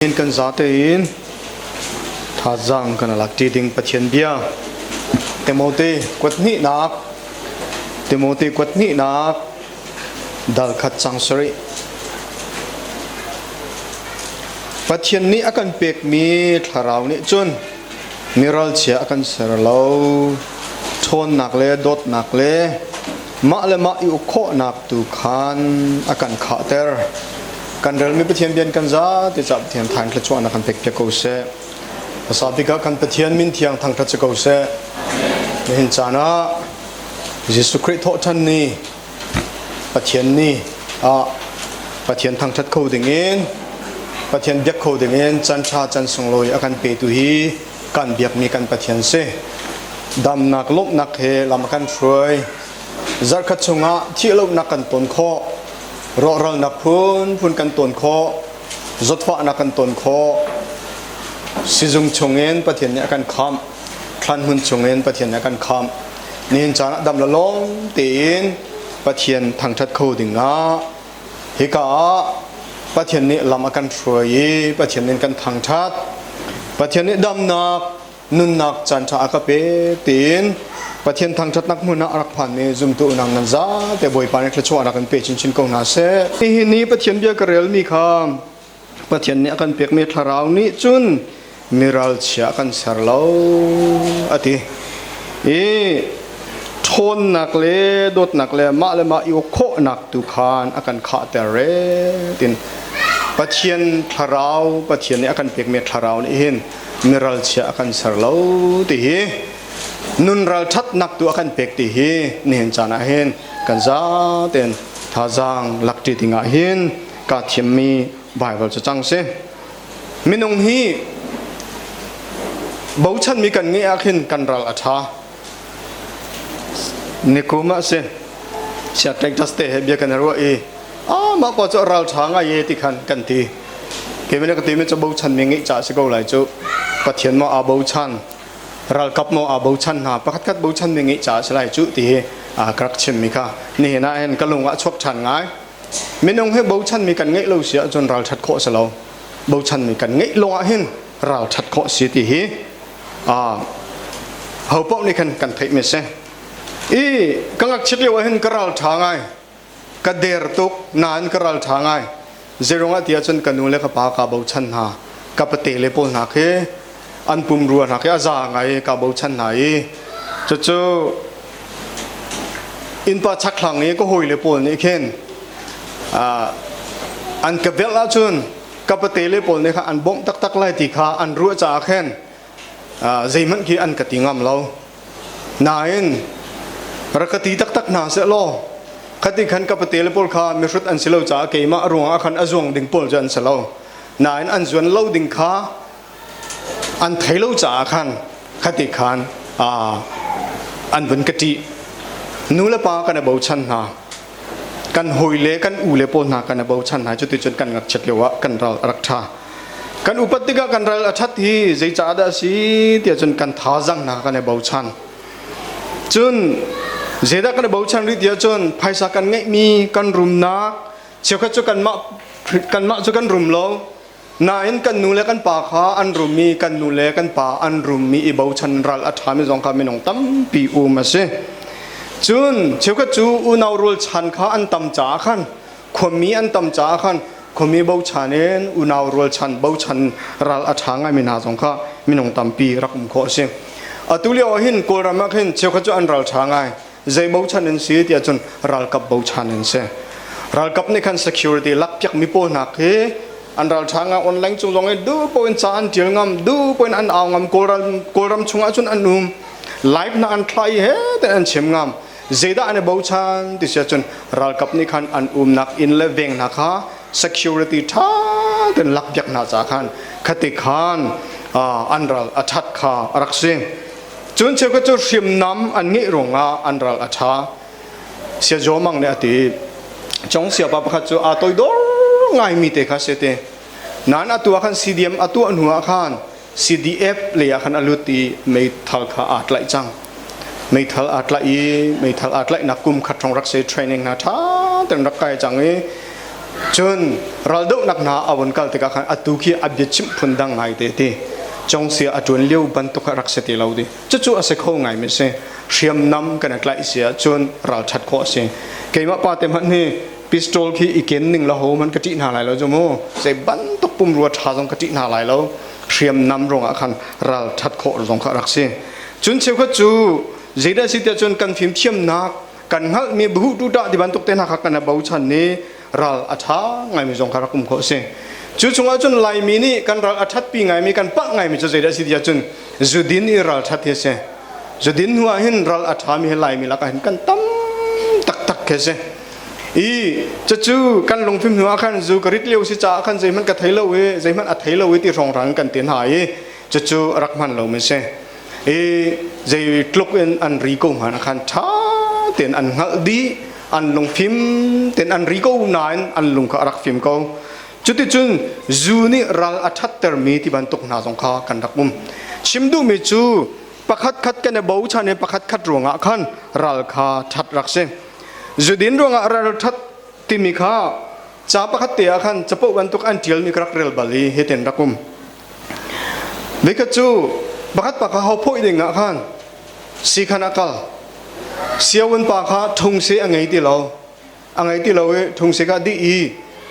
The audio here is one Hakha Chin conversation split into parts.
In kan zate in thazaang kan lak ṭi ding Pathian bia Timote kuat hnihnak Timote kuat hnihnak dal khat cang sarih Pathian nih a kan pekmi thlarau nih cun miralchia a kan ser lo ṭhawnnak le dawtnak le mah le mah i uk khawhnak tu khan a kan khahter. Kan relmi Pathian bian kan za te ca Pathian thain thluachuahnak kan pek piak ko seh. Hmasa bik ah kan Pathian min thiang thangṭhat si ko seh. Nihin caan ah Jesuh Khrih thawhṭhan ni Pathian ni ah Pathian thangṭhat kho ding in Pathian biak kho ding in caan ṭha caan sunglawi a kan petu hi kan biakmi kan Pathian si. Damnak lawmhnak he lam a kan hruai. Zarhkhat chungah thihlohnak kan ton khawh. Rawhralnak phunphun kan ton khawh. Zawtfahnak kan ton khawh. Sizung chungin Pathian nih a kan khamh. Thlan hmun chungin Pathian nih a kan khamh. Nihin caan ah dam le lawm tein Pathian thangṭhat kho dingah hika ah Pathian nih lam a kan hruai i Pathian nih kan thangṭhat. Pathian nih damnak, nunnak caanṭha a ka pek tiin Pathian thangṭhatnak hmun ah a rak phanmi zumtu unau nan zate Bawipa nih thluachuahnak in pe chinchin ko hna seh. Nihin ni Pathian bia ka relmi kha Pathian nih a kan pekmi thlarau nih cun miralchia a kan ser lo a ti. I ṭhawnnak le dawtnak le mah le mah i uk khawhnak tu khan a kan khahter re tin Pathian thlarau Pathian nih a kan pekmi thlarau nih hin miralchia a kan ser lo ti hi nun ralṭhatnak tu a kan pek ti hi nihin caan ah hin kan zaten thazaang lakṭi dingah hin kaa thiammi Baibal cu cang si. Minung hi bochanmi kan ngeih ah khin kan ral a ṭha. Nikum ah si sia Texas te he bia kan i ruah i ah mah pa cu a ral ṭha ngai e ti khan kan ti. Kevin ka timi cu bochanmi ngeih ca si ko lai cu Pathian maw aa bochan ralkap maw aa bochan hna pakhat khat bochanmi ngeih ca si lai cu ti hi ka rak chimmi kha nihin ah hin ka lung ah chuak ṭhan ngai. Minung hi bochanmi kan ngeih lo si ahcun ralṭhat khawh si lo. Bochanmi kan ngeih lawng ah hin ralṭhat khawh si ti hi ho paoh nih khan kan theih mi si. I ka ngakchit lio ah hin ka ralṭha ngai. Ka der tuk nain ka ralṭha ngai. Zeirung ah ti ahcun ka nu le ka pa kaa bochan hna. Ka pate le pawl hna khi an pumrua hna khi a za ngai i kaa bochan hna i cucu innpa chakthlang i ka hawile pawl nih khin an ka velh ahcun ka pate le pawl nih khan an bawmh taktak lai ti kha an ruah caah khin zeihmanh khi an ka ti ngam lo. Nain rak ka ti taktak hna seh law khati khan ka pate le pawl kha mihrut an si lo caah keimah ruangah khan a zuang ding pawl cu an si lo. Nain an zuan lo ding kha an thei lo caah khan khati khan an vun ka ṭih. Nu le pa kan i bochan hna. Kan hawi le kan u le pawl hna kan i bochan hna. Cuticun kan ngakchiat lio ah kan ral a rak ṭha. Kan upat tikah kan ral a ṭhat hi zeicaah dah a si tiah cun kan thazaang hna kan i bochan. Cun zeidah kan i bochan rih tiah cun phaisa kan ngeihmi kan rumnak cheukhat cu kanmah kanmah cu kan rum lo. Nain kan nu le kan pa kha an rum i kan nu le kan pa an rummi i bochan ral a ṭhami zong kha minung tampi um a si. Cun cheukhat cu unau rualchan kha an tam caah khan khuami an tam caah khan khuami bochan in unau rualchan bochan ral a ṭha ngaimi hna zong kha minung tampi rak um khawh a si. Atu lio ah hin Kawlram ah khin cheukhat cu an ral ṭha ngai. Zei bochan an si tiah cun ralkap bochan an si. Ralkap nih khan security lakpiak mi pawl hna khi an ralṭha nga online cung zong i duh paoh in ca an ṭial ngam, duh paoh in an au ngam, Kawlram, Kawlram chungah cun an um. Live hna an thla i he ten an chim ngam. Zeidah an i bochan ti si ahcun ralkap nih khan an umnak inn le veng hna kha security ṭha ten lakpiak hna caah khan khati khan an ral a ṭhat kha a rak si. Cun cheukhat cu hriamnam an ngeih ruangah an ral a ṭha. Siazaw Mang nih a ti. Cong siapa pakhat cu aa toidor ngaimi te kha si ti. Nain atu ah khan CDM a tuah hnu ah khan CDF lei ah khan a lut i meithal kha aa tlaih cang. Meithal aa tlaih i meithal aa tlaihnak kum khat hrawng rak si training hna ṭha tein rak kai cang i Cun raldohnak hna a vun kal tikah khan atu khi a biachimh phun dang ngai te ti. Congsia a ṭuan lio bantuk a rak si ti lo ti. Cucu a si kho ngaimi si. Hriamnam kan i tlaih si ahcun ralṭhat khawh a si. Keimah pa te hmanh hi pistol khi i ken ning la ho man ka ṭih hna lai lo cu mu. Zei bantuk pumrua ṭha zong ka ṭih hna lai lo. Hriamnam ruangah khan ralṭhat khawh zong kha a rak si. Cun cheukhat cu zeidah si tiah cun kan fimthiamnak kan hngalhmi buhu tuṭah ti bantuk te hna kha kan i bochan i ral a ṭha ngaimi zong kha rak um khawh a si. Cu chungah cun Laimi nih kan ral a ṭhatpi ngaimi kan palh ngaimi cu zeidah a si tiah cun zudin i ral ṭhat hi a si. Zudin hnu ah hin ral a ṭhami hi Laimi lakah hin kan tam taktak khi a si. I cucu kan lungfim hnu ah khan zu ka rit lio si caah khan zeihmanh ka thei lo i zeihmanh a thei lo i ti hrawnghrang kan ti hna i cucu a rak hman lomi a si. I zeitluk in an ri ko hmanh khan ṭha tein an hngalh dih an lungfim tein an ri ko nain an lung kha a rak fim ko. Cuticun zu nih ral a ṭhattermi ti bantuk hna zong kha kan rak um. Chim duhmi cu pakhat khat kan i bochan i pakhat khat ruangah khan ral kha ṭhat rak si. Zudin ruangah ral ṭhat timi kha ca pakhat te ah khan capo bantuk an ṭialmi ka rak rel bal i hitin rak um. Nikhat cu pakhat pa kha hauphawih ding ah khan siikhan a kal. Siaun pa kha thung se a ngei ti lo. A ngei ti lo i thung se kha dih i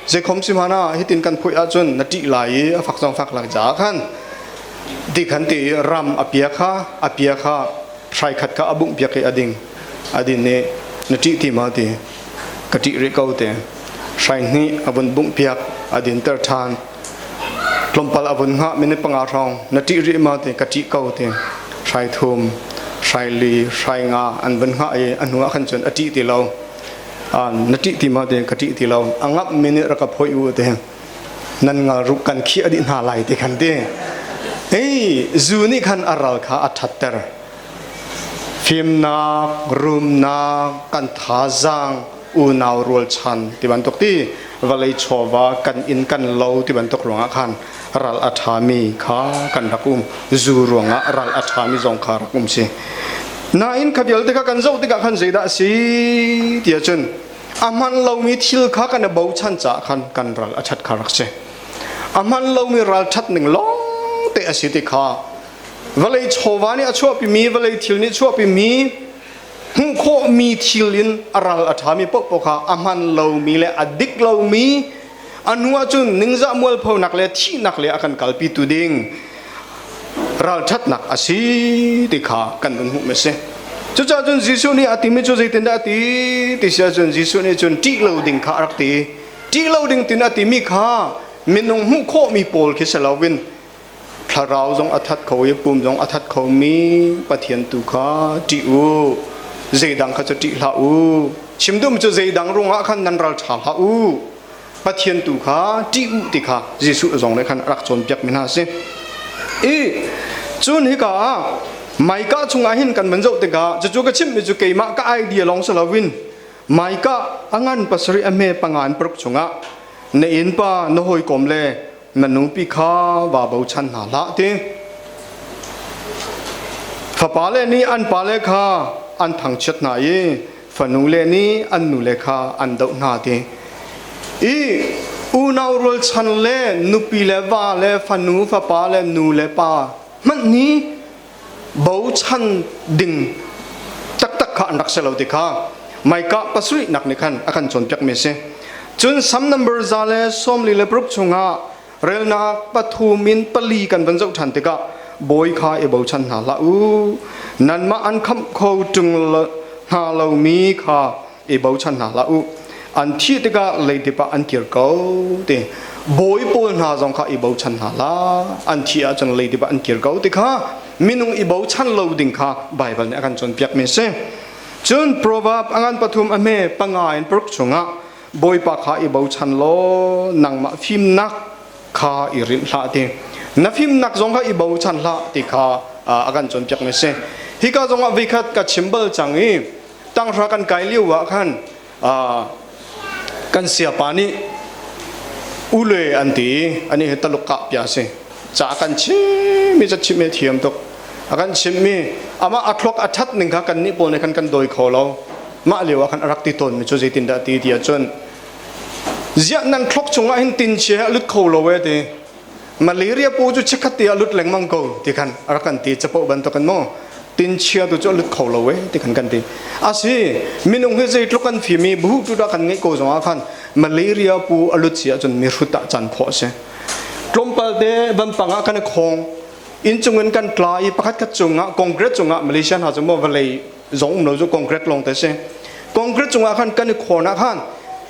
zeikhom si hmanh ah hitin kan phuih ahcun na ṭih lai i a fak zong fak lai caah khan ti khan ti i ram a pia kha a pia kha hrai khat kha a bungh piak i a ding. A din i na ṭih ti ma ti ka ṭih rih ko te. Hrai hnih a vun bungh piak a dinter ṭhan. Tlawmpal a vun hngah minute panga hrawng na ṭih rih ma ti ka ṭih ko ti hrai thum hrai li hrai nga an vun hngah i a hnu ah khan cun a ṭih ti lo na ṭih ti ma ti ka ṭih ti lo a ngap minute rak ka phoih u ti nan ngal ruk kan khih a dih hna lai ti khan ti hei zu nih khan a ral kha a ṭhatter Fimnak, rumnak, kan thazaang, unau rualchan ti bantuk ti vawlei chawva kan inn kan lo ti bantuk ruangah khan ral a ṭhami kha kan rak um. Zu ruangah ral a ṭhami zong kha rak um si. Nain kha vialte kha kan zoh tikah khan zeidah a si ti ahcun a hman lomi thil kha kan i bochan caah khan kan ral a ṭhat kha rak si. A hman lomi ralṭhat ning lawng te a si ti kha Vawlei chawva nih a chuahpimi, vawlei thil nih chuahpimi, hmuh khawhmi thil in a ral a ṭhami paohpaoh kha a hman lomi le a dik lomi, a hnu ahcun ningzah mualphonak le thihnak le a kan kalpitu ding ralṭhatnak a si ti kha kan vun hmuhmi a si. Cucaah cun Jesuh nih a timi cu zeitindah a ti ti si ahcun Jesuh nih cun ṭih lo ding kha a rak ti. Ṭih lo ding tin a timi kha minung hmuh khawhmi pawl khi si loin Thlarau zong a that kho i pum zong a that khomi Pathian tu kha ṭih u. Zeidang kha cu ṭih hlah u. Chim duhmi cu zeidang ruangah khan nan ral ṭha hlah u. Pathian tu kha ṭih u ti kha Jesuh zong nih khan a rak cawnpiakmi hna a si. I cun hika ah Micah chungah hin kan van zoh tikah cucu ka chimmi cu keimah ka idea lawng si loin Micah a ngan pasarih a hme panga in paruk chungah na innpa na hawikom le na nupi kha vaa bochan hna hlah ti. Fapale nih an pale kha an thangchiat hna i fanule nih an nule kha an doh hna ti. I unau rualchan le nupi le va le fanu fapa le nu le pa hmanh nih bochan ding taktak kha an rak si lo ti kha Micah pasarihnak nih khan a kan cawnpiakmi a si. Cun Sam number 146 chungah relnak pathum in pali kan van zoh ṭhan tikah bawi kha i bochan hna hlah u nanmah an khamh kho ṭung hna lomi kha i bochan hna hlah u an thih tikah leidip ah an kir ko ti bawi pawl hna zong kha i bochan hna hlah an thih ahcun leidip ah an kir ko ti kha minung i bochan lo ding kha Baibal nih a kan cawnpiakmi a si cun Proverb a ngan pathum a hme panga in paruk chungah Bawipa kha i bochan law nangmah fimnak kha i rinh hlah ti na fimnak zong kha i bochan hlah ti kha a kan cawnpiakmi a si hika zongah vikhat ka chim bal cang i tanghra kan kai lio ah khan kan siapa nih ule an ti ani hi taluk kah pia si ca kan chim mi ca chim mi thiam tuk a kan chim mi amah a thluak a that ning kha kan nih pawl nih khan kan dawi kho lo mah lio ah khan a rak ti tawn mi cu zeitin dah ti ti ahcun. Ziah nan thlok chungah hin tin chia a lut kho lo e ti. Malaria pu cu chikkhat te a lut lengmang ko ti khan a rak kan ti. Capo bantukin maw tin chia tu cu a lut kho lo e ti khan kan ti. Asi minung hi zeitluk kan fim i buh tu dah kan ngeih ko zongah khan malaria pu a lut si ahcun mihrut ah can khawh a si. Tlawmpal te vanpang ah kan i khawng. Inn cung in kan tla i pakhat khat cungah Congress cungah Malaysia hna cu maw vawlei zong um lo cu concrete lawng te si. Concrete cungah khan kan i khawn ah khan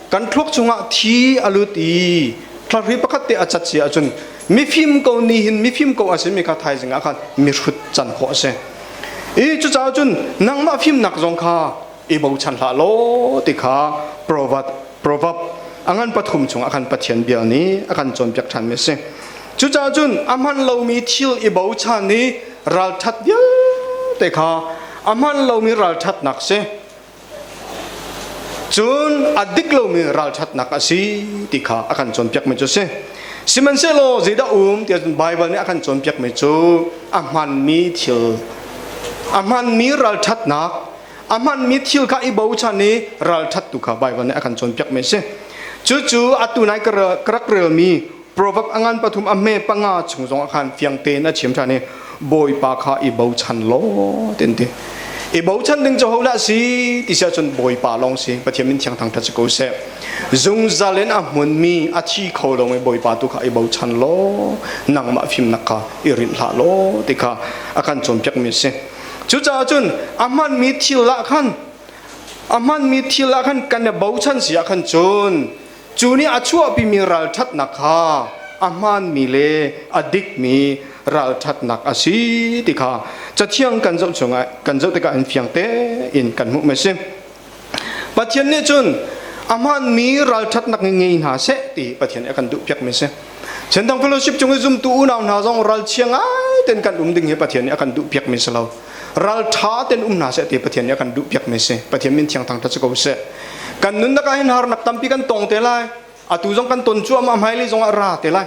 kan thluak chungah thi a lut i thlarhi pakhat te a cat si ahcun mifim ko ni hin mifim ko a simi kha thaizing ah khan mihrut can khawh a si. I cucaah cun nangmah fimnak zong kha i bochan hlah law ti kha proverb proverb a ngan pathum chungah khan Pathian bia nih a kan cawnpiak ṭhanmi a si. Cucaah cun a hman lomi thil i bochan i ralṭhat vialte kha a hman lomi ralṭhatnak si. Cun a dik lomi ralṭhatnak a si ti kha a kan cawnpiakmi cu a si. Sihmanhsehlaw zeidah um tiah cun Baibal nih a kan cawnpiakmi cu a hmanmi thil, a hmanmi ralṭhatnak, a hmanmi thil kha i bochan i ralṭhat tu kha Baibal nih a kan cawnpiakmi a si. Cucu atu nai ka rak relmi Proverb a ngan pathum a hme panga chung zong ah khan fiang tein a chim ṭhan i Bawipa kha i bochan law tin ti. I bochan ding cu hodah si ti si ahcun Bawipa lawng si. Pathian min thiang thangṭhat si ko seh. Zungzal in a hmunmi a thi kho lomi Bawipa tu kha i bochan law nangmah fimnak kha i rinh hlah law ti kha a kan cawnpiakmi a si. Cucaah cun a hmanmi thil ah khan a hmanmi thil ah khan kan i bochan si ah khan cun Cu nih a chuahpimi ralṭhatnak kha a hmaanmi le a dikmi ralṭhatnak a si ti kha Cathiang kan zoh chungah kan zoh tikah in fiang tein kan hmuh a si. Pathian nih cun a hmaanmi ralṭhatnak ngei hna seh ti Pathian nih a kan duhpiakmi a si. Chendang Fellowship chung i zumtu unau hna zong ralchia ngai tein kan um ding hi Pathian nih a kan duhpiakmi si lo. Ralṭha tein um hna seh ti Pathian nih a kan duhpiakmi si. Pathian min thiang thangṭhat si ko seh. Kan nunnak ah hin harnak tampi kan tong te lai. Atu zong kan ton cuahmah hmailei zong ah ra te lai.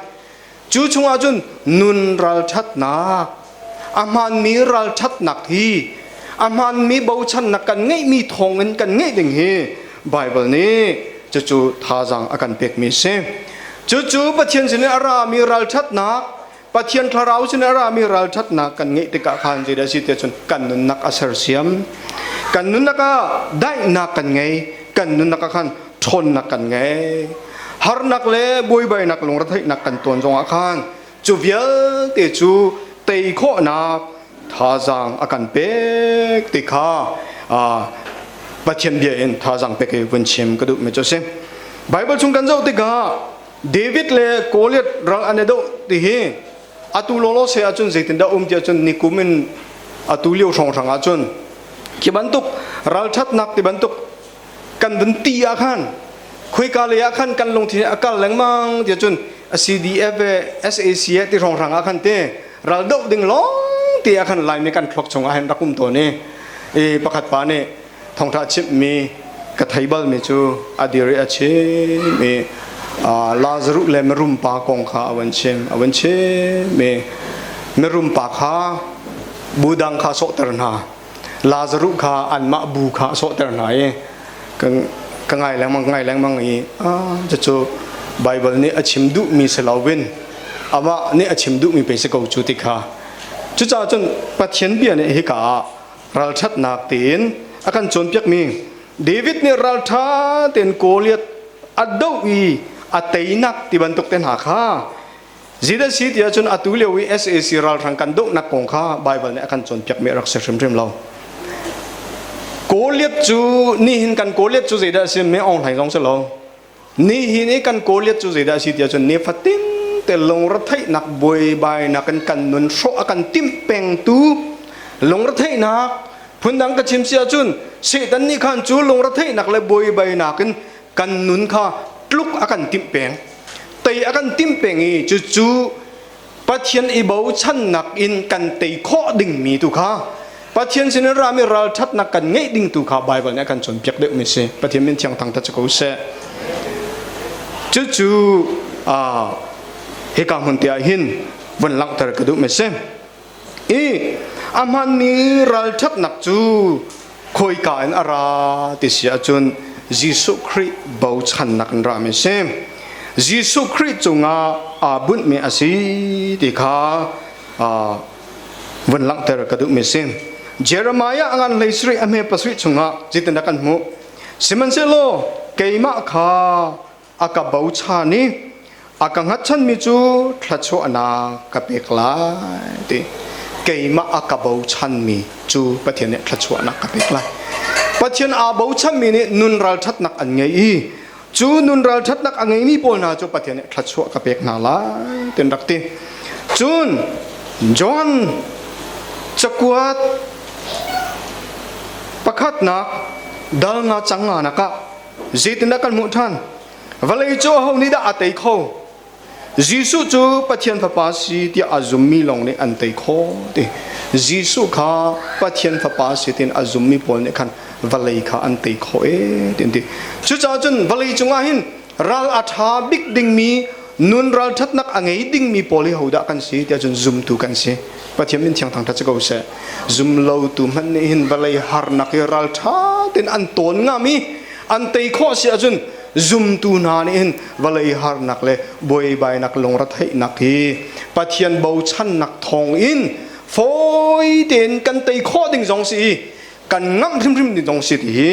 Cu chungah cun nun ralṭhatnak, a hmaanmi ralṭhatnak hi a hmaanmi bochannak kan ngeihmi thawngin kan ngeih ding hi Baibal nih cucu thazaang a kan pekmi a si. Cucu Pathian sin in a rami ralṭhatnak, Pathian thlarau sin a rami ralṭhatnak kan ngeih tikah khan zeidah a si tiah cun kan nunnak a sersiam. Kan nunnak ah daihnak kan ngei, kan nunnak ah khan ṭhawnnak kan ngei. Harnak le buaibainak lungretheihnak kan tuan zongah khan cu vialte cu tei khawhnak thazaang a kan pek ti kha Pathian bia in thazaang pek i vun chim ka duhmi cu a si. Bible chung kan zoh tikah David le Goliath ral an i doh ti hi atu lawlaw se ahcun zeitindah um ti ahcun nikum in atu lio hrawnghrang ahcun khi bantuk ralṭhatnak ti bantuk kan vun ti ah khan khuika lei ah khan kan lungthin a kal lengmang ti ahcun CDF le SAC he ti hrawnghrang ah khan te ral doh ding lawng te ah khan Laimi kan thluak chung ah hin rak um tawn i i pakhat pa nih thawngṭha chimhmi ka thei balmi cu a dir i a chim i Lazarus le mirum pa kong kha a van chim a van chim i mirum pa kha bu dang kha sawhter hna Lazarus kha anmah bu kha a sawhter hna i ka ngai lengmang ngai lengmang i cucu Baibal nih a chim duhmi si loin amah nih a chim duhmi pei si ko cu ti kha. Cucaah cun Pathian bia nih hika ah ralṭhatnak tiin a kan cawnpiakmi David nih ralṭha tein Goliath a doh i a teinak ti bantuk te hna kha Zeidah si ti ahcun atu lio i sac ralhrang kan dohnak kong kha Baibal nih a kan cawnpiakmi a rak si hrimhrim lo. Goliath cu nihin kan Goliath cu zeidah a si me Aung Hlaing zong si lo. Nihin i kan Goliath cu zeidah a si ti ahcun nifatin te lungretheihnak buaibainak in kan nun hrawh a kan timh pengtu lungretheihnak phundang ka chim si ahcun Satan nih khan cu lungretheihnak le buaibainak in kan nun kha tluk a kan timh peng tei a kan timh peng i cucu Pathian i bochannak in kan tei khawh dingmi tu kha Pathian sin in rami ralṭhatnak kan ngeih ding tu kha Baibal nih a kan cawnpiak deuhmi si. Pathian min thiang thangṭhat si ko seh. Cucu hika hmun te ah hin vun langhter ka duhmi si. I a hmanmi ralṭhatnak cu khawika in a ra ti si ahcun Jesuh Khrih bochannak in rami si. Jesuh Khrih cungah aa bunhmi a si ti kha vun langhter ka duhmi si. Jeremiah a ngan hlei sarih a hme pasarih chungah zeitindah kan hmuh? Sihmanhsehlaw keimah kha a ka bochan i a ka hngatchanmi cu thluachuahnak ka pek lai ti. Keimah a ka bochanmi cu Pathian nih thluachuahnak ka pek lai. Pathian aa bochanmi nih nun ralṭhatnak an ngei i cu nun ralṭhatnak a ngeimi pawl hna cu Pathian nih thluachuah ka pek hna lai tin rak ti. Cun John cakuat pakhatnak dal nga cang nga nak ah zeitindah kan hmuh ṭhan? Vawlei cu aho nih dah a tei kho? Jesuh cu Pathian Fapa si tiah a zummi lawng nih an tei khawh ti. Jesuh kha Pathian Fapa si tiin a zummi pawl nih khan vawlei kha an tei khawh ee ti an ti. Cucaah cun vawlei cungah hin ral a ṭha bik dingmi nun ralṭhatnak a ngei dingmi pawl hi hodah kan si tiah cun zumtu kan si. Pathian min thiang thangṭhat si ko seh. Zum lotu hmanh nih hin vawlei harnak hi ralṭha tein an tawn ngam i an tei khawh si ahcun zumtu hna nih hin vawlei harnak le buaibainak lungretheihnak hi Pathian bochannak thawng in fawi tein kan tei khawh ding zong si i kan ngamh hrimhrim ding zong si ti hi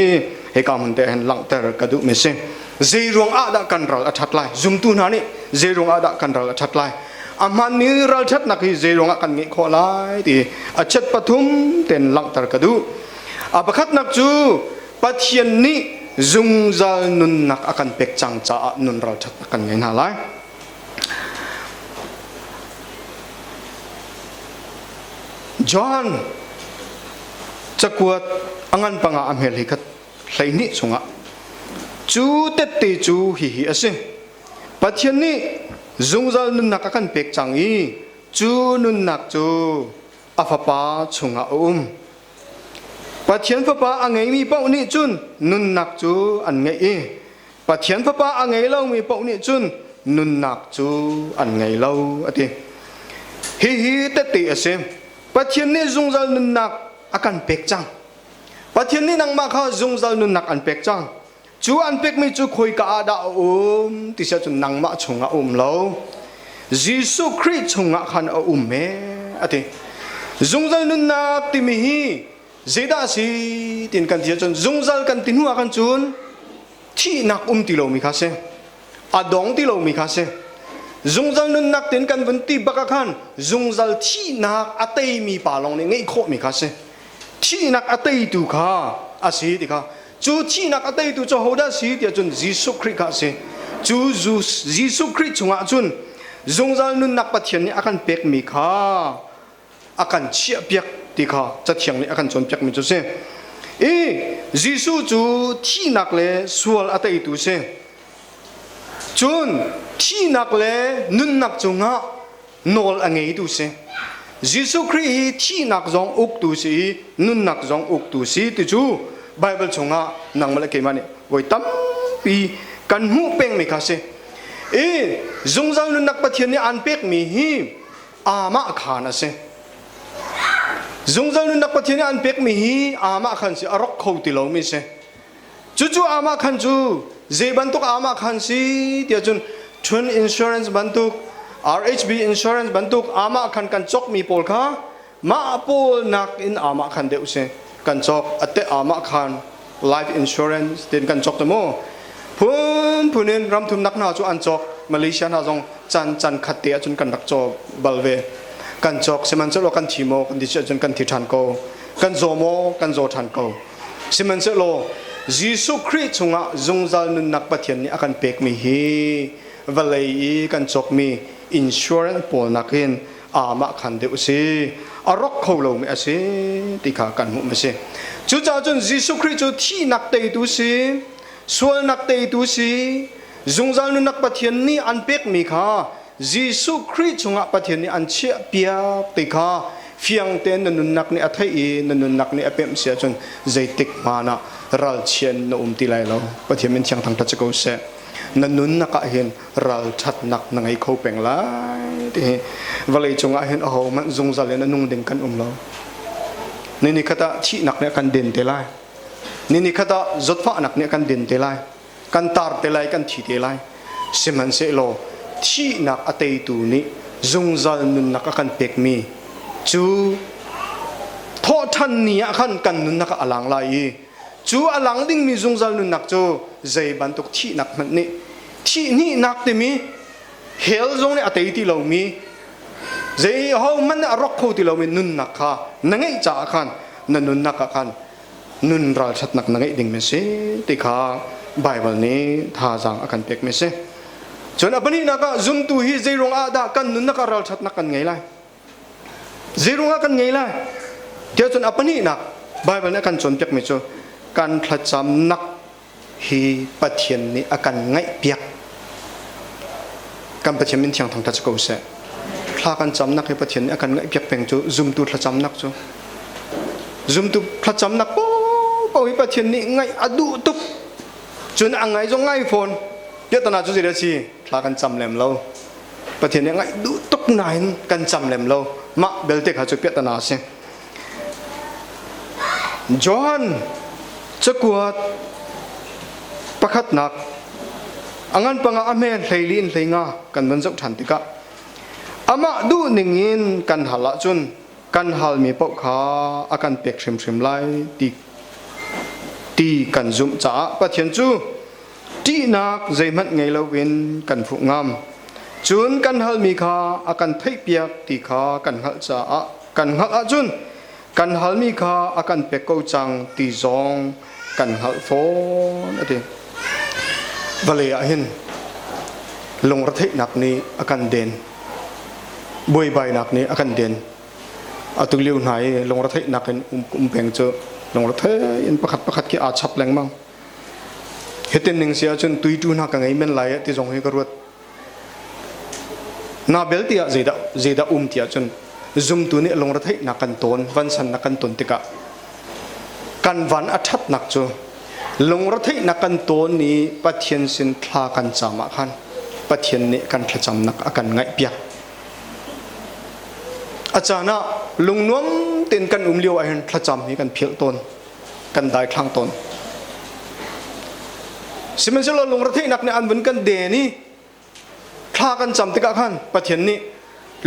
hika hmun te hin langhter ka duh mi si. Zei ruang ah dah kan ral a ṭhat lai? Zumtu hna nih zei ruang ah dah kan ral a ṭhat lai? A hmanmi ralṭhatnak hi zei ruang ah kan ngeih khawh lai ti a chet pathum ten langhter ka duh. A pakhatnak cu Pathian nih zungzal nunnak a kan pek cang caah nun ralṭhatnak kan ngei hna lai. John cakuat a ngan panga a hmel hi khat 12 chungah cu tette cu hihi a si. Pathian nih zungzal nunnak a kan pek cang i cu nunnak cu a Fapa chungah a um. Pathian Fapa a ngeimi paoh nih cun nunnak cu an ngeih i Pathian Fapa a ngei lomi paoh nih cun nunnak cu an ngei lo a ti. Hihi tette a si. Pathian nih zungzal nunnak a kan pek cang. Pathian nih nangmah kha zungzal nunnak an pek cang. Cu an pekmi cu khoika ah dah a um ti siah cun nangmah chungah a um lo. Jesuh Khrih chungah khan a um ee a ti. Zungzal nunnak timi hi zeidah a si tiin kan ti ahcun zungzal kan ti hnu ah khan cun thihnak um ti lomi kha si. A dong ti lomi kha si. Zungzal nunnak tin kan vun ti bak ah khan zungzal thihnak a teimi pa lawng nih ngeih khawhmi kha si. Thihnak a teitu kha a si ti kha Cu thihnak a teitu cu hodah si tiah cun Jesuh Khrih kha a si. Cu Jesuh Khrih chungah cun zungzal nunnak Pathian nih a kan pekmi kha a kan chiahpiak ti kha Cathiang nih a kan cawnpiakmi cu a si. I Jesuh cu thihnak le sual a teitu si. Cun thihnak le nunnak cungah nawl a ngeitu si. Jesuh Khrih hi thihnak zong uktu si i nunnak zong uktu si ti cu Bible chungah nangmah le keimah nih voi tampi kan hmuh pengmi kha si. I zungzal nunnak Pathian nih aan pekmi hi amah khaan a si. Zungzal nunnak Pathian nih an pekmi hi amah khan si a rok kho ti lomi si. Cucu amah khan cu zei bantuk amah khan si tiah cun Twin Insurance bantuk RHB Insurance bantuk amah khan kan cawkmi pawl kha mah pawl nak in amah khan deuh si kan cawk ate amah khan life insurance tin kan cawk te mu phun phun in ramthum nak hna cu an cawk Malaysia hna zong chan chan khat te ahcun kan rak caw bal ve kan cawk sihmanhsehlaw kan thi maw kan ti cun kan thi ṭhan ko kan zaw maw kan zaw ṭhan ko Sihmanhsehlaw Jesuh Khrih chungah zungzal nunnak Pathian nih a kan pekmi hi vawlei i kan cawkmi insurance pawl nakin aamah khan deuh a si. A rawk kho lomi a si ti kha kan hmuh a si. Cucaah cun Jesuh Khrih cu thihnak teitu si, sualnak teitu si, zungzal nunnak Pathian nih an pekmi kha Jesuh Khrih chungah Pathian nih an chiahpiak ti kha fiang tein na nunnak nih a theih i na nunnak nih a pemh si ahcun zeitik hmanh ah ralchian na um ti lai lo. Pathian min thiang thangṭhat si ko seh. Na nunnak ah hin ralṭhatnak na ngei kho peng lai ti hi vawlei cungah hin ahohmanh zungzal in a nung ding kan um lo. Ni ni khat ah thihnak nih a kan den te lai. Ni ni khat ah zawtfahnak nih a kan den te lai. Kan tar te lai, kan thi te lai. Sihmanhsehlaw thihnak a teitu nih zungzal nunnak a kan pekmi cu thawhṭhan ni ah khan kan nunnak ah a lang lai i cu a lang dingmi zungzal nunnak cu zei bantuk thihnak hmanh nih thihhnihnak timi hell zong nih a tei ti lomi zei hohmanh nih a rawk kho ti lomi nunnak kha na ngeih caah khan na nunnak ah khan nun ralṭhatnak na ngeih ding mi si ti kha Baibal nih thazaang a kan pek mi si. Cun a pahnihnak ah zumtu hi zeiruang ah dah kan nunnak ah ralṭhatnak kan ngei lai? Zeiruang ah kan ngei lai? Tiah cun a pahnihnak Baibal nih a kan cawnpiak mi cu kan thlacamnak hi Pathian nih a kan ngaihpiak. Kan Pathian min thiang thangṭhat si ko seh. Thla kan camnak hi Pathian nih a kan ngaihpiak peng cu zumtu thlacamnak cu. Zumtu thlacamnak paohpaoh hi Pathian nih ngaih a duh tuk. Cun a ngai zong ngai fawn. Piahtana cu zeidah a si? Thla kan cam lem lo. Pathian nih ngaih duh tuk nain kan cam lem lo. Mah belte kha cu piahtana a si. Johan cakuat pakhatnak a ngan panga a hme hleili in hleinga kan van zoh ṭhan tikah amah duh ning in kan hal ahcun kan halmi paoh kha a kan pek hrimhrim lai ti ti kan zumh caah Pathian cu ṭihnak zeihmanh ngei loin kan fuh ngam. Cun kan halmi kha a kan theihpiak ti kha kan hngalh caah kan hngalh ahcun kan halmi kha a kan pek ko cang ti zong kan hngalh fawn a ti. Vawlei ah hin lungretheihnak nih a kan den. Buaibainak nih a kan den. Atu lio hna i lungretheihnak in um peng cu lungrethei in pakhat pakhat khi aa chap lengmang. Hitin ning si ahcun tuitu hna ka ngei men lai ti zong hi ka ruat. Na bel tiah zeidah zeidah um ti ahcun zumtu nih lungretheihnak kan tawn, vansannak kan ton tikah kan van a ṭhatnak cu lungretheihnak kan tawn i Pathian sin thla kan cam ah khan Pathian nih kan thlacamnak a kan ngaihpiak. A caan ah lungnuam tein kan um lio ahhin thlacam hi kan philh tawn. Kan daithlang tawn. Sihmanhsehlaw lungretheihnak nih an vun kan den i thla kan cam tikah khan Pathian nih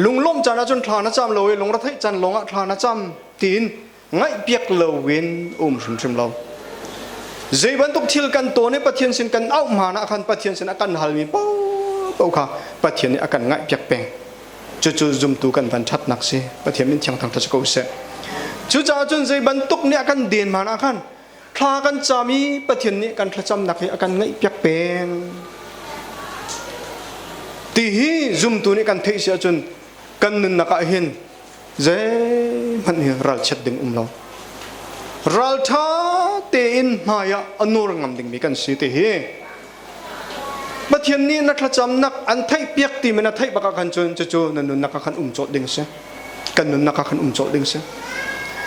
lunglawmh caan ahcun thla na cam lo i lungretheih caan lawngah thla na cam tiin ngaihpiak loin um hrimhrim lo. Zei bantuk thil kan tawn i Pathian sin kan auh hmaan ah khan Pathian sin a kan halmi paohpaoh kha Pathian nih a kan ngaihpiak peng. Cucu zumtu kan van ṭhatnak si. Pathian min thiang thangṭhat si ko seh. Cucaah cun zei bantuk nih a kan den hmaan ah khan thla kan cam i Pathian nih kan thlacamnak hi a kan ngaihpiak peng. Ti hi zumtu nih kan theih si ahcun kan nunnak ah hin zeihmanh hi ralchiat ding um lo. Ralṭha tein hmai ah a nur ngam dingmi kan si ti hi Pathian nih na thlacamnak an theihpiak ti na theih bak ah khan cun cucu na nunnak ah khan um cawlh ding si. Kan nunnak ah khan um cawlh ding si.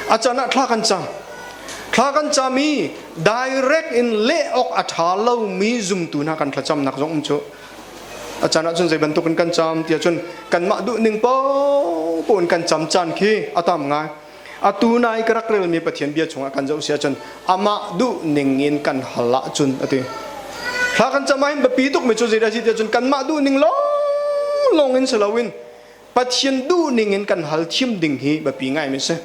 A caan ah thla kan cam. Thla kan cam i direct in leh awk a ṭha lomi zumtu hna kan thlacamnak zong um cu. A caan ah cun zei bantuk in kan cam tiah cun kanmah duh ning paohpaoh in kan cam caan khi a tam ngai. Atu nai ka rak relmi Pathian bia chungah kan zoh si ahcun amah duh ning in kan hal ahcun a ti. Thla kan cam ahhin biapi tukmi cu zeidah a si tiah cun kanmah duh ning lawnglawng in si loin Pathian duh ning in kan hal thiam ding hi biapi ngaimi a si.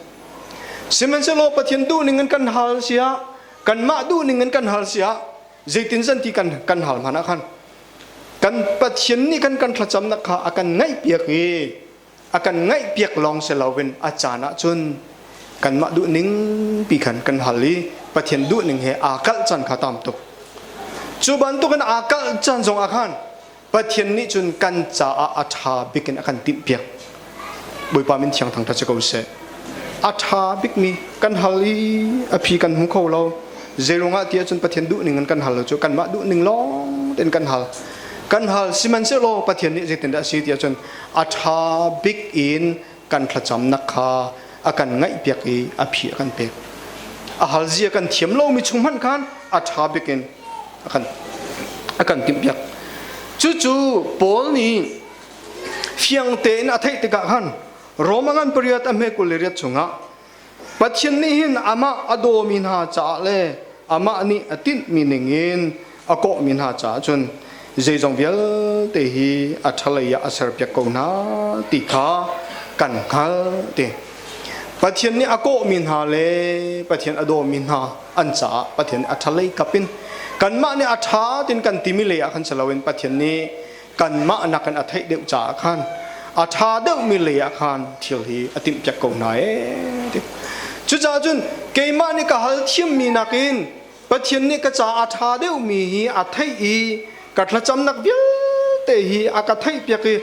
Sihmanhsehlaw Pathian duh ning in kan hal si ah kanmah duh ning in kan hal si ah zeitin zan ti kan kan hal hmanh ah khan kan Pathian nih kan kan thlacamnak kha a kan ngaihpiak i a kan ngaihpiak lawng si loin a caan ah cun kanmah duhning pi khan kan hal i Pathian duhning he aa kalh caan kha tam tuk. Cu bantukin aa kalh caan zong ah khan Pathian nih cun kan caah a ṭha bik in a kan timhpiak. Bawipa min thiang thangṭhat si ko seh. A ṭha bikmi kan hal i a phi kan hmu kho lo. Zeiruangah ti ahcun Pathian duhning in kan hal lo cu kanmah duhning lawng tein kan hal. Kan hal sihmanhsehlaw Pathian nih zeitindah a si ti ahcun a ṭha bik in kan thlacamnak kha a kan ngaihpiak i a phi a kan pek. A hal zia kan thiam lomi chung hmanh khan a ṭha bik in a kan timhpiak. Cucu Paul nih fiang tein a theih tikah khan Roma ngan pariat a hme 28 chungah Pathian nih hin amah a dawmi hna caah le amah nih a tinhmi ningin a kawhmi hna caah cun Zeizong vialte hi a ṭhalei ah a serpiak ko hna ti kha kan hngalh ti. Pathian nih a kawhmi hna le Pathian a dawmi hna an caah Pathian a ṭhalei kap in kanmah nih a ṭha tin kan timi lei ah khan si loin Pathian nih kanmah nakin a theih deuh caah khan a ṭha deuhmi lei ah khan thil hi a timhpiak ko hna ee ti. Cucaah cun keimah nih ka hal thiammi nakin Pathian nih ka caah a ṭha deuhmi hi a theih i ka thlacamnak vialte hi a ka theihpiak i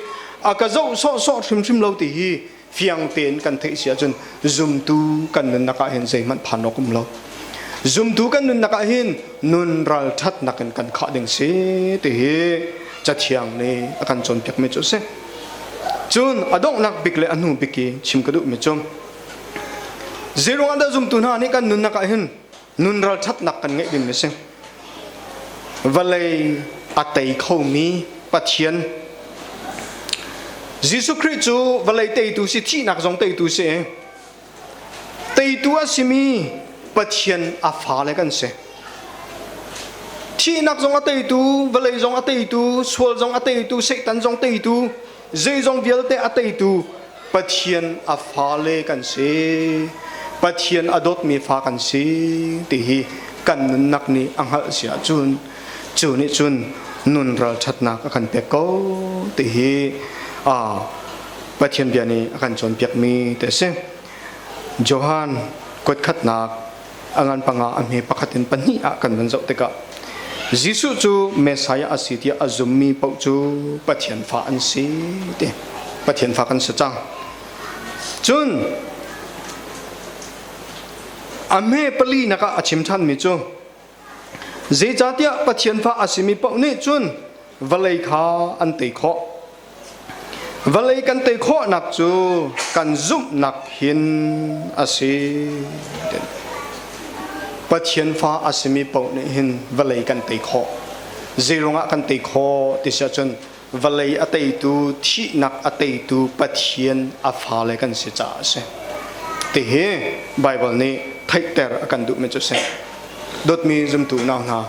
a ka zoh sawhsawh hrimhrim lo ti hi fiang tein kan theih si ahcun zumtu kan nunnak ah hin zeihmanh phan awk um lo. Zumtu kan nunnak ah hin nun ralṭhatnak in kan khah ding si ti hi Cathiang nih a kan cawnpiakmi cu a si. Cun a donghnak bik le a hnu bik i chim ka duhmi cu zeiruang ah dah zumtu hna nih kan nunnak ah hin nun ralṭhatnak kan ngeih ding a si. Vawlei a tei khomi Pathian Jesuh Khrih cu vawlei teitu si thihnak zong teitu si. Teitu a simi Pathian a fale kan si. Thihnak zong a teitu, vawlei zong a teitu, sual zong a teitu, Satan zong teitu, zeizong vialte a teitu Pathian a fale kan si. Pathian a dawtmi fa kan si ti hi kan nunnak nih a hngalh si ahcun cu nih cun nun ralṭhatnak a kan pek ko ti hi Pathian bia nih a kan cawnpiakmi te a si. Johan kuatkhatnak a ngan panga a hme pakhat in pahnih ah kan van zoh tikah Jesuh cu Messiah a si tiah a zummi paoh cu Pathian fa an si ti Pathian fa kan si cang. Cun a hme pali nak ah a chim ṭhanmi cu zeicahtiah Pathian fa a simi paoh nih cun vawlei kha an tei khawh. Vawlei kan tei khawhnak cu kan zumhnak hin a si. Pathian fa a simi paoh nih hin vawlei kan tei khawh. Zeiruangah kan tei khawh ti si ahcun vawlei a teitu, thihnak a teitu Pathian a fale kan si caah a si. Tihi Baibal nih theihter a kan duhmi cu a si. Dawtmi zumtu nau hna,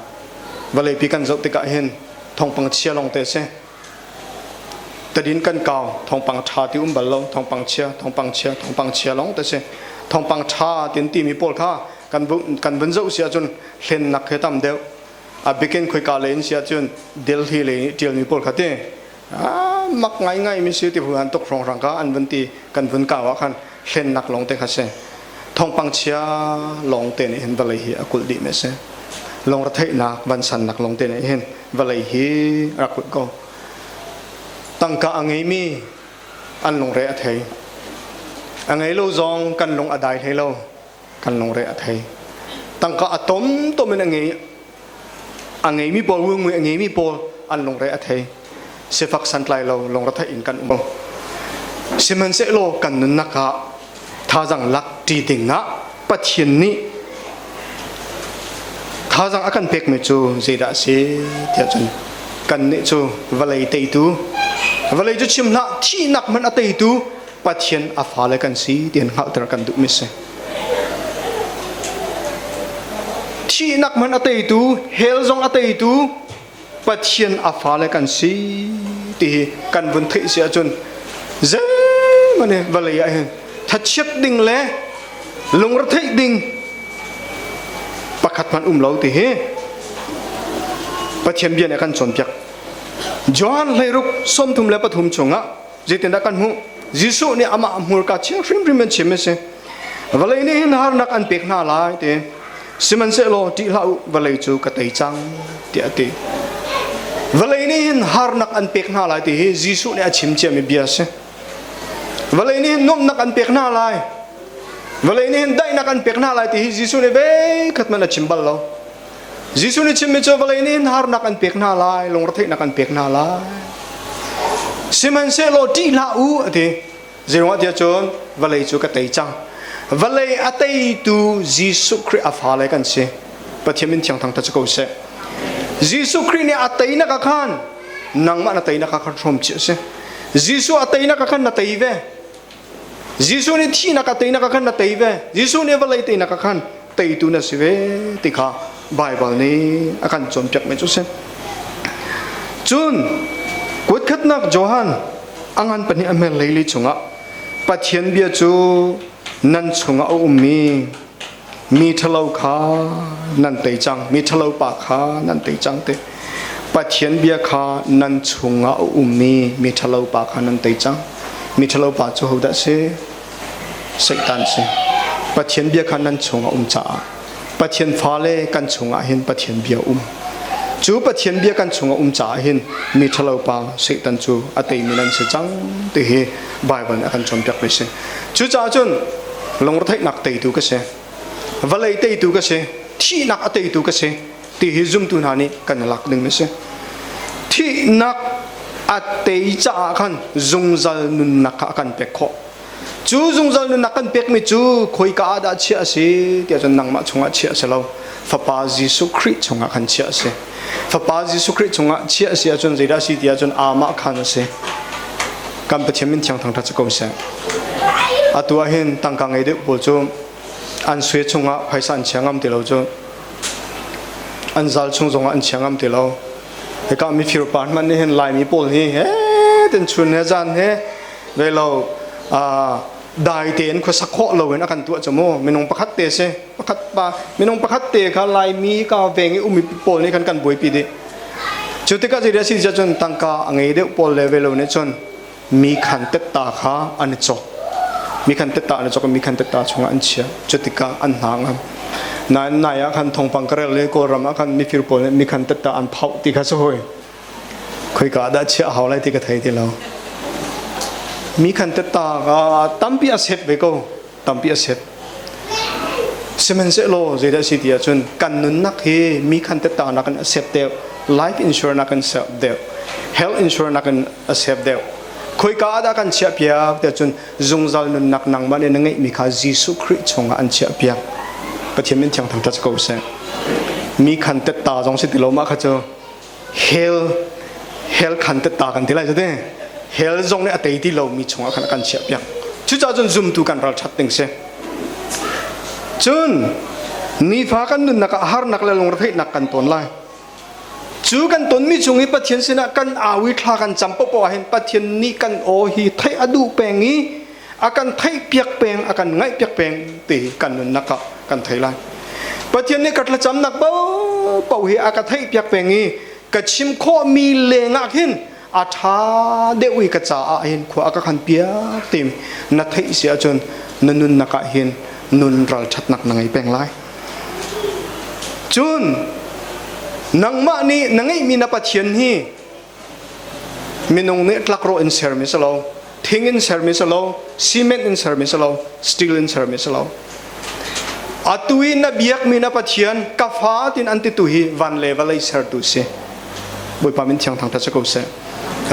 vawleipi kan zoh tikah hin thawngpang chia lawng te a si. Tadin kan kau thawngpang ṭha ti um bal lo thawngpang chia thawngpang chia thawngpang chia lawng te si thawngpang ṭha tin timi pawl kha kan kan vun zoh si ahcun hlennak he tam deuh a bikin khoika le in si ahcun Delhi le nih ṭialmi pawl kha ti mak ngai ngai mi si ti hu han tuk hrawng hrang ka an vun ti kan vun kau ah khan hlennak lawng te kha si thawngpang chia lawng te nih hin vawlei hi a kulh dih mi si lungretheihnak vansannak lawng te nih hin vawlei hi rak kulh ko tangka a ngeimi an lungre a thei a ngei lo zong kan lung a dai hlei lo kan lungre a thei tangka a tom tom in a ngei a ngeimi pawl ngui a ngeimi pawl an lungre a thei sifak santlai lo lungretheih in kan um sihmanhsehlaw kan nunnak ah thazang lak ṭi ding ah Pathian nih thazang a kan pekmi cu zeidah a si tiah cun kannih cu vawlei teitu vawlei cu chim hlah thihnak hmanh a teitu Pathian a fale kan si tian hngalhter kan duhmi si thihnak hmanh a teitu hell zong a teitu Pathian a fale kan si ti hi kan vun theih si ahcun zeihmanh hi vawlei ah hin thachiat ding le lungretheih ding pakhat hmanh um lo ti hi Pathian bia nih a kan cawnpiak. Johan hleiruk 33 chungah zeitindah kan hmuh? Jesuh nih amah hmurka chiang hrimhrim in chim a si. Vawlei nih hin harnak an pek hna lai ti. Sihmanhsehlaw ṭih hlah u, vawlei cu ka tei cang tiah a ti. Vawlei nih hin harnak an pek hna lai ti hi Jesuh nih a chim ciami bia a si. Vawlei nih hin nuamhnak an pek hna lai. Vawlei nih hin daihnak an pek hna lai ti hi Jesuh nih veikhat hmanh a chim bal lo. Jesuh nih chimmi cu vawlei nih hin harnak an pek hna lai, lungretheihnak an pek hna lai. Sihmanhsehlaw ṭih hlah u a ti. Zeiruangah tiah cun vawlei cu ka tei cang. Vawlei a teitu Jesuh Khrih a fale kan si. Pathian min thiang thangthat si ko seh. Jesuh Khrih nih a teinak ah khan nangmah na teinak ah khan hrawm chih a si. Jesuh a teinak ah khan na tei ve. Jesuh nih thihnak a teinak ah khan na tei ve. Jesuh nih vawlei teinak ah khan teitu na si ve ti kha Baibal nih a kan cawnpiakmi cu a si. Cun kuatkhatnak Johan a ngan pahnih a hmer leili chungah Pathian bia cu nan chungah a ummi mi ṭhalo kha nan tei cang, mi ṭhalo pa kha nan tei cang te. Pathian bia kha nan chungah a ummi mi ṭhalo pa kha nan tei cang. Mi ṭhalo pa cu hodah si? Satan si. Pathian bia kha nan chungah um caah Pathian fale kan chungah hin Pathian bia um. Cu Pathian bia kan chungah um caah hin mi ṭhalo pa Satan cu a teimi nan si cang ti hi Bible nih a kan cawnpiak mi si. Cucaah cun lungretheihnak teitu ka si, vawlei teitu ka si, thihnak a teitu ka si ti hi zumtu hna nih kan i lak ding a si. Thihnak a tei caah khan zungzal nunnak kha a kan pek khawh. Cu zungzal nunnak kan pekmi cu khoika ah dah chiah a si tiah cun nangmah chungah chiah a si lo. Fapa Jesuh Khrih chungah khan chiah a si. Fapa Jesuh Khrih chungah chiah a si ahcun zeidah a si ti ahcun amah khan a si. Kan Pathian min thiang thangṭhat si ko seh. Atu ah hin tangka ngei deuh pawl cu an sui chungah phaisa an chia ngam ti lo cu an zal chung zongah an chia ngam ti lo. Hika mifir pa hmanh nih hin Laimi pawl hi he tin chun he zan he ve lo dai tein khuasak khawh loin a kan tuah cu mu minung pakhat te si pakhat pa minung pakhat te kha Laimi ka veng i umi pawl nih khan kan buaipi dih cu tikah zei si cun tangka a ngei deuh pawl le ve lo nih cun mi khan tetta kha an i cawk mi khan tetta an i cawk mi khan tetta chungah an chia cu tikah an hna ngam nain nai ah khan thongpang karel le kawlram ah khan mifir pawl nih mi khan tetta an phauh ti kha si hoi Khoika dah chiah hau lai ti ka thei ti lo. Mi khan tetta ka tampi a sep ve ko. Tampi a sep. Sihmanhsehlaw zeidah si ti ahcun kan nunnak hi mi khan tetta nakin a sep deuh. Life insurance nakin sep deuh. Health insurance nakin a sep deuh. Khoika ah dah kan chiah piak ti ahcun zungzal nunnak nangmah nih na ngeihmi kha Jesuh Khrih chungah an chiah piak. Pathian min thiang thangṭhat ko seh. Mi khan tetta zong si ti lo mah kha cu hell hell khan tetta kan ti lai cu te hell zong nih a tei ti lomi chungah khan a kan chiah piak cucaah cun zumtu kan ralṭhat ding si cun nifa kan nunnak ah harnak le lungretheihnak kan ton lai cu kan tonmi chung i Pathian sinah kan au i thla kan cam popoh ahhin Pathian nih kan aw hi theih a duh peng i a kan theihpiak peng a kan ngaihpiak peng ti kan nunnak ah kan thei lai Pathian nih ka thlacamnak paohpaoh hi a ka theihpiak peng i ka chim khawhmi lengah khin a ṭha deuh i ka caah hin khua a ka khan piak tim na theih si ahcun na nunnak ah hin nun ralṭhatnak na ngei peng lai cun nangmah nih na ngeihmi na Pathian hi Minung nih tlakrawh in sermi si lo, thing in sermi si lo, cement in sermi si lo, steel in sermi si lo. Atu i na biakmi na Pathian ka fa tin an titu hi van le vawlei sertu si. Bawipa min thiang thangthat si ko seh.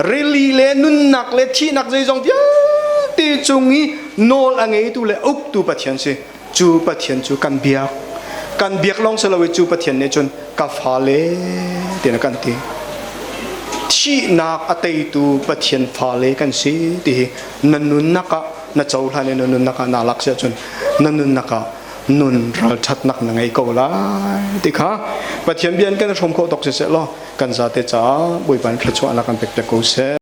Rili le nunnak le thihnak zeizong vialte cung i nawl a ngeitu le uktu Pathian si. Cu Pathian cu kan biak. Kan biak lawng si lo i cu Pathian nih cun ka fale tiah kan ti. Thihnak a teitu Pathian fale kan si ti hi na nunnak ah na cohlan i na nunnak ah naa lak si ahcun na nunnak ah nun ralṭhatnak na ngei ko lai ti kha Pathian bia in kan hrawm khawh tawk siseh law kan zate caah Bawipa nih thluachuahnak kan pek piak ko seh.